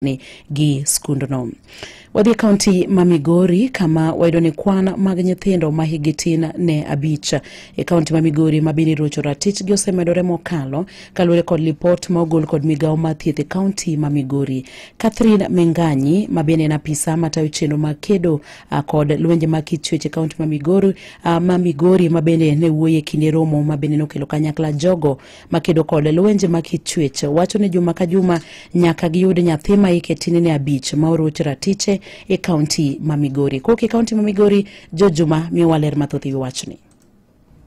Ni gi skundno. Wadhi e kaunti ma Migori kama wayudo ni kwan mag nyithindo ma hikgi tin ne 5 e kaunti ma Migori ma bende rocho ratichgi osemedore mokalo kaluwore kod lipot ma ogol kod migawo mar thieth e kaunti ma Migori. Catherine Menganyi ma bende en apisa matayo chenro mag kedo kod lwenje mag kit chwech e kaunti ma Migori ma bende ne wuoyo e kinde romo ma bende nokelo kanyakla jogo makedo kod lwenje mag kit chwech wacho ni juma ka juma nyaka giyud nyathi ma hike tin ne 5 ma orocho ratiche e kaunti ma Migori. Kowuok e kaunti ma Migori, Jojuma miyowa ler mathoth e wi wachni.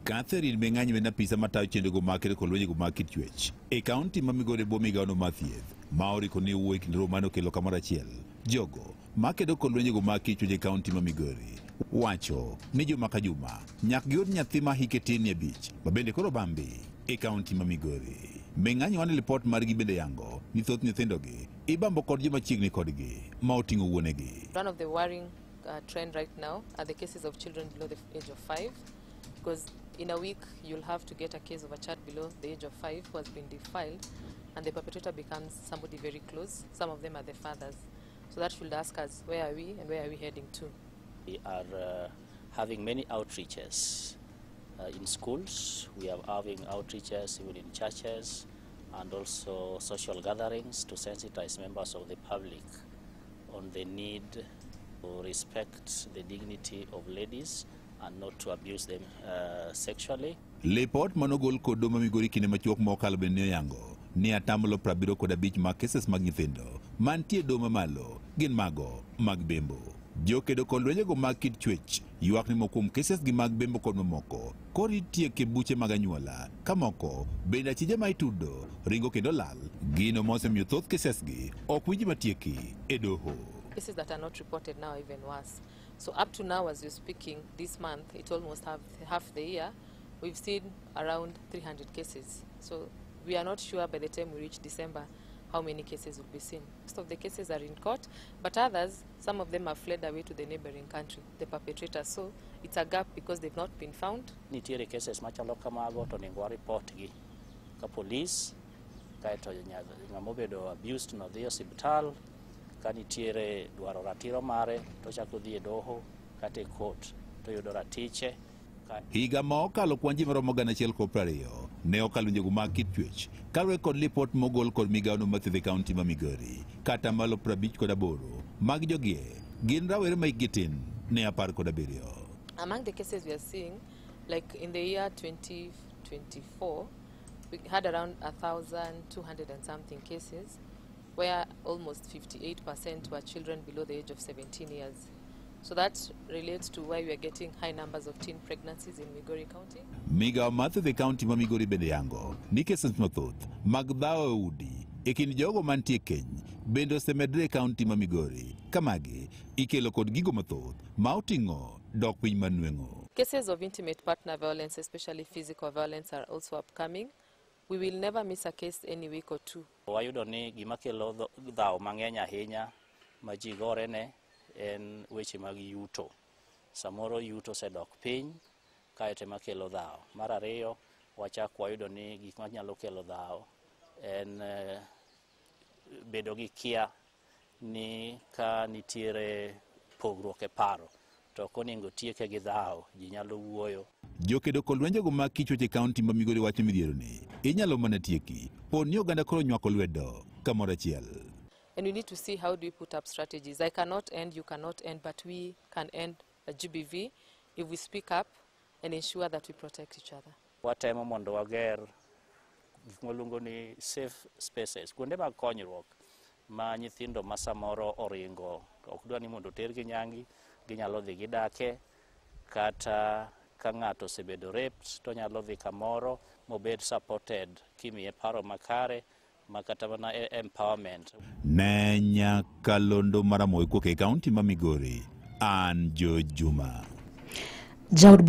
Catherine Menganyi en apisa matayo chenro mag kedo kod lwenje mag kit chwech e kaunti ma Migori bwo migawono mar thieth ma oriko ni wuoyo e kind romo mane okelo kamoro achiel jogo makedo kod lwenje mag kit chwech e kaunti ma Migori wacho ni juma ka juma nyaka giyud nyathi ma hike tin ne 5 ma bende koro bambi e kaunti ma Migori. Menganyi wane lipot margi bende yango ni thoth nyithindogi ibambo kod joma chiegni kodgi ma oting'o wuonegi. One of the worrying trend right now are the cases of children below the age of 5, because in a week you'll have to get a case of a child below the age of 5 who has been defiled, and the perpetrator becomes somebody very close. Some of them are the fathers. So that should ask us, where are we and where are we heading to? We are having many outreaches in schools. We are having outreaches even in churches and also social gatherings to sensitize members of the public on the need to respect the dignity of ladies and not to abuse them sexually. Lipot manogol kod doho ma Migori kinde machuok mokalo bende ne oyango ni 75% mag cases mag nyithindo mantie doho mamalo gin mago mag bembo. Jokedo kod lwenjego mag kit chwech ywak ni moko kuom cases gi mag bembo kod mamoko koro itieko e buche mag anyuola ka moko bende achije ma itudo ringo kendo lal, gino mosemiyo thoth cases gi ok winji matieki e doho. Cases that are not reported now are even worse. So up to now, as you're speaking, this month, it's almost half the year, we've seen around 300 cases. So we are not sure by the time we reach December how many cases will be seen. Most of the cases are in court, but others, some of them have fled away to the neighboring country, the perpetrators. So it's a gap because they've not been found. Nitiere cases machalo kamago to onego report gi ka police, kaeto ng'ama obedo abused no dhi osiptal, ka nitiere dwaro ratiro mare to chako dhi e doho kata e court to yudo ratiche. Higa ma okalo kwan ji maromo 1,020 ne okalo lwenjego mag kit chwech kaluwore kod lipot mogol kod migawono mar thieth e kaunti ma Migori. Kata malo 58 mag jogie gin rawere ma hikgi tin ne 17. Among the cases we are seeing, like in the year 2024, we had around 1,200 and something cases, where almost 58% were children below the age of 17 years. So that relates to why we are getting high numbers of teen pregnancies in Migori County. Migawo mar thieth e kaunti ma Migori bende yango ni cases mathoth mag dhawo e udi e kind jogo mantie keny bende osemedore e kaunti ma Migori. Kamagi ikelo kod gigo mathoth ma oting'o dok piny mar nweng'o. Cases of intimate partner violence, especially physical violence, are also upcoming. We will never miss a case any week or two. Wayudo ni gima kelo dhawo mang'eny ahinya ma ji gorene en weche mag yuto. Samoro yuto osedok piny kaeto ema kelo dhawo. Mar ariyo, wachak wayudo ni gik manyalo kelo dhawo en bedo gi kia ni ka nitiere pogruok e paro to ok onego tieke gi dhawo, ji nyalo wuoyo. Jokedo kod lwenjego mag kit chwech e kaunti ma Migori wacho midhieroni inyalo mana tieki po ni oganda koro nywako lwedo kamoro achiel. And we need to see how do we put up strategies. I cannot end, you cannot end, but we can end a GBV if we speak up and ensure that we protect each other. Watemo mondo wager gik mwaluongo ni safe spaces, kuonde mag konyruok ma nyithindo ma samoro oringo ok dwa ni mondo otergi nyangi, ginyalo dhi gidake, kata ka ng'ato osebedo raped to nyalo dhi kamoro mobed supported kimiye paro makare ma kata mana empowerment. Ne nyakalondo maramogi kowuok e kaunti ma Migori, an Jojuma. Jaod